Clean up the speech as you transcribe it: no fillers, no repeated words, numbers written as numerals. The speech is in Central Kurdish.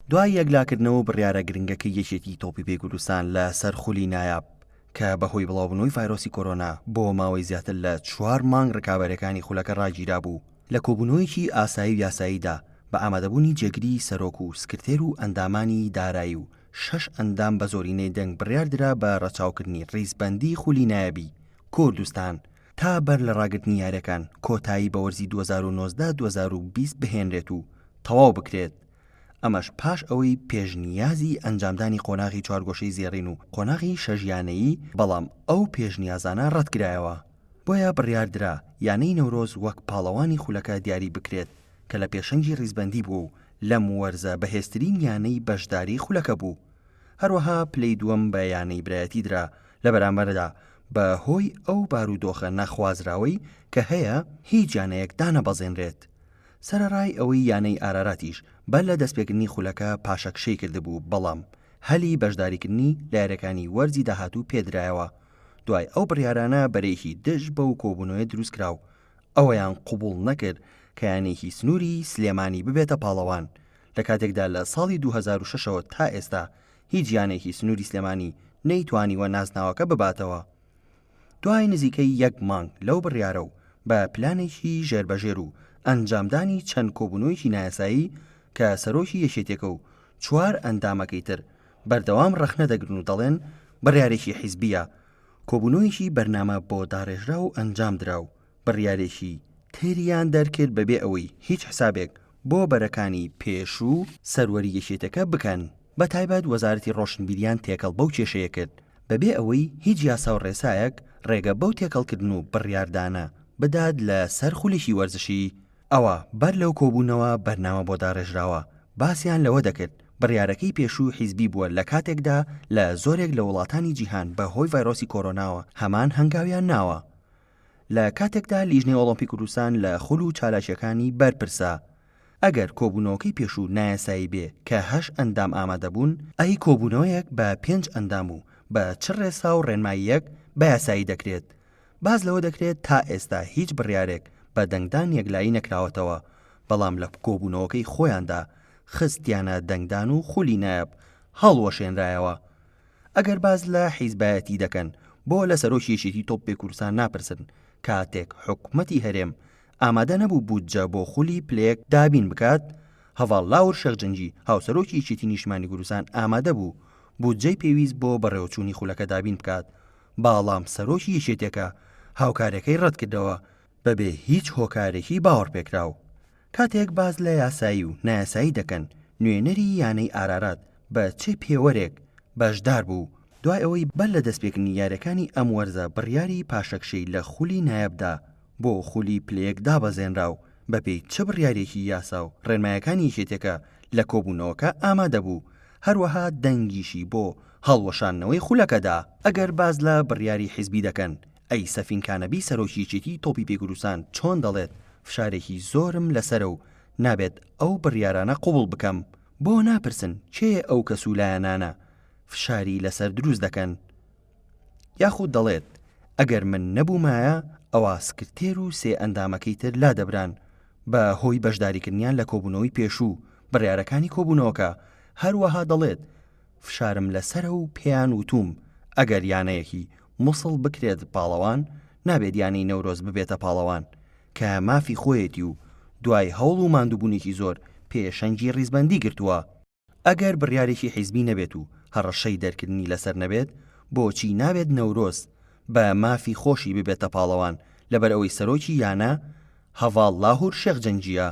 دوای یەکلاکردنەوە و بڕیارە گرنگەکەی یەکێتی تۆپی پێی کوردستان لە سەر خولی نایاب کە بەهۆی بڵاوبوونەوەی ڤایرۆسی کۆرۆنا بۆ ماوەی زیاتر لە چوار مانگ ڕکابەرەکانی خولەکە ڕاگیرابوو، لە کۆبوونەوەیەکی ئاسایی و یاساییدا بە ئامادەبوونی جێگری سەرۆک و سکرتێر و ئەندامانی دارایی و شەش ئەندام بە زۆرینەی دەنگ بڕیاردرا بە ڕەچاوکردنی ڕیزبەندی خولی نایابی کوردستان تا بەر لە ڕاگرتنی یاریەکان کۆتایی بە وەرزی 2019 2020 بهێنرێت و تەواو بکرێت ئەمەش پاش ئەوەی پێشنیازی ئەنجامدانی قۆناغی چوارگۆشەی زێڕین و قۆناغی شەش یانەیی بەڵام ئەو پێشنیازانە ڕەتکرایەوە بۆیە بڕیاردرا یانەی نەورۆز وەک پاڵەوانی خولەکە دیاری بکرێت کە لە پێشەنگی ڕیزبەندی بووە و لەم وەرزە بەهێزترین یانەی بەشداری خولەکە بوو هەروەها پلەی دووەم بە یانەی برایەتی درا لە بەرامبەردا بە هۆی ئەو بارودۆخە نەخوازراوەی کە هەیە هیچ یانەیەک دانەبەزێنرێت سەرەڕای ئەوەی یانەی ئاراراتیش بەر لە دەستپێکردنی خولەکە پاشەکشەی کردبوو، بەڵام هەلی بەشداریکردنی لە یارییەکانی وەرزی داهاتوو پێدرایەوە. دوای ئەو بڕیارانە بەرەیەکی دژ بەو کۆبوونەوەیە دروستکرا و ئەوەیان قبوڵ نەکرد کە یانەیەکی سنووری سلێمانی ببێتە پاڵەوان، لە کاتێکدا لە ساڵی 2006 ەوە تا ئێستا هیچ یانەیەکی سنووری سلێمانی نەیتوانیوە نازناوەکە بباتەوە. دوای نزیکەی یەک مانگ لەو بڕیارە و بە پلانێکی ژێربەژێر و ئەنجامدانی چەند کۆبوونەوەیەکی نایاسایی کە سەرۆکی یەکێتیەکە و چوار ئەندامەکەی تر بەردەوام ڕەخنە دەگرن و دەڵێن بڕیارێکی حیزبییە، کۆبوونەوەیەکی بەرنامە بۆ داڕێژراو ئەنجامدرا و بڕیارێکی تریان دەرکرد بەبێ ئەوەی هیچ حسابێک بۆ بەرەکانی پێشوو سەروەری یەکێتەکە بکەن، بەتایبەت وەزارەتی ڕۆشنبیریان تێکەڵ بەو کێشەیە کرد بەبێ ئەوەی هیچ یاسا و ڕێسایەک ڕێگە بەو تێکەڵکردن و بڕیاردانە بدات لە سەر خولێکی وەرزشی، ئەوا بەر لەو کۆبوونەوە بەرنامە بۆ داڕێژراوە باسیان لەوە دەکرد بڕیارەکەی پێشوو حیزبی بووە لە کاتێکدا لە زۆرێک لە وڵاتانی جیهان بە هۆی ڤایرۆسی کۆرۆناوە هەمان هەنگاویان ناوە. لە کاتێکدا لیژنەی ئۆڵۆمپی کوردستان لە خول و چالاکییەکانی بەرپرسە. ئەگەر کۆبوونەوەکەی پێشوو نایاسایی بێ کە هەشت ئەندام ئامادەبوون، ئەی کۆبوونەوەیەک بە پێنج ئەندام و بە چ ڕێسا و ڕێنماییەک بە یاسایی دەکرێت؟ باس لەوە دەکرێت تا ئێستا هیچ بڕیارێک بە دەنگدان یەکلایی نەکراوەتەوە، بەڵام لە کۆبوونەوەکەی خۆیاندا خستیانە دەنگدان و خولی نایاب هەڵوەشێنرایەوە. ئەگەر باس لە حیزبایەتی دەکەن بۆ لە سەرۆکی یەکێتی تۆپی کوردستان ناپرسن کاتێک حکومەتی هەرێم ئامادە نەبوو بودجە بۆ خولی پلەیەک دابین بکات هەڤاڵ لاور شێخ جەنگی هاوسەرۆکی یەکێتی نیشتمانی کوردستان ئامادە بوو بودجەی پێویست بۆ بەڕێوەچوونی خولەکە دابین بکات باڵام سەرۆکی یەکێتیەکە هاوکاریەکەی ڕەتکردەوە بەبێ هیچ هۆکارێکی باوەڕپێکراو. کاتێک باس لە یاسایی و نایاسایی دەکەن، نوێنەری یانەی ئارارات بە چ پێوەرێک بەشدار بوو؟ دوای ئەوەی بەر لە دەستپێکردنی یارییەکانی ئەم وەرزە بڕیاری پاشەکشەی لە خولی نایابدا بۆ خولی پلەیەک دابەزێنرا و بەپێی چ بڕیارێکی یاسا و ڕێنمایەکانی یەکێتیەکە لە کۆبوونەوەکە ئامادەبوو، هەروەها دەنگیشی بۆ هەڵوەشاندنەوەی خولەکە دا. ئەگەر باس لە بڕیاری حیزبی دەکەن، ئەی سەفین کانەبی سەرۆکی یەکێتیی تۆپی پێی کوردستان چۆن دەڵێت فشارێکی زۆرم لەسەرە و نابێت ئەو بڕیارانە قبوڵ بکەم؟ بۆ ناپرسن کێ ئەو کەس و لایەنانە فشاری لەسەر دروست دەکەن؟ یاخود دەڵێت ئەگەر من نەبوومایە ئەوا سکرتێر و سێ ئەندامەکەی تر لادەبران بە هۆی بەشداریکردنیان لە کۆبوونەوەی پێشوو بڕیارەکانی کۆبوونەوەکە، هەروەها دەڵێت فشارم لەسەرە و پێیان وتووم ئەگەر یانەیەکی موسڵ بکرێت پاڵەوان نابێت یانەی نەورۆز ببێتە پاڵەوان کە مافی خۆیەتی و دوای هەوڵ و ماندووبوونێکی زۆر پێشەنگی ڕیزبەندی گرتووە. ئەگەر بڕیارێکی حیزبی نەبێت و هەڕەشەی دەرکردنی لەسەر نەبێت بۆچی نابێت نەورۆز بە مافی خۆشی ببێتە پاڵەوان لەبەرئەوەی سەرۆکی یانە هەڤاڵ لاهور شێخ جەنگییە؟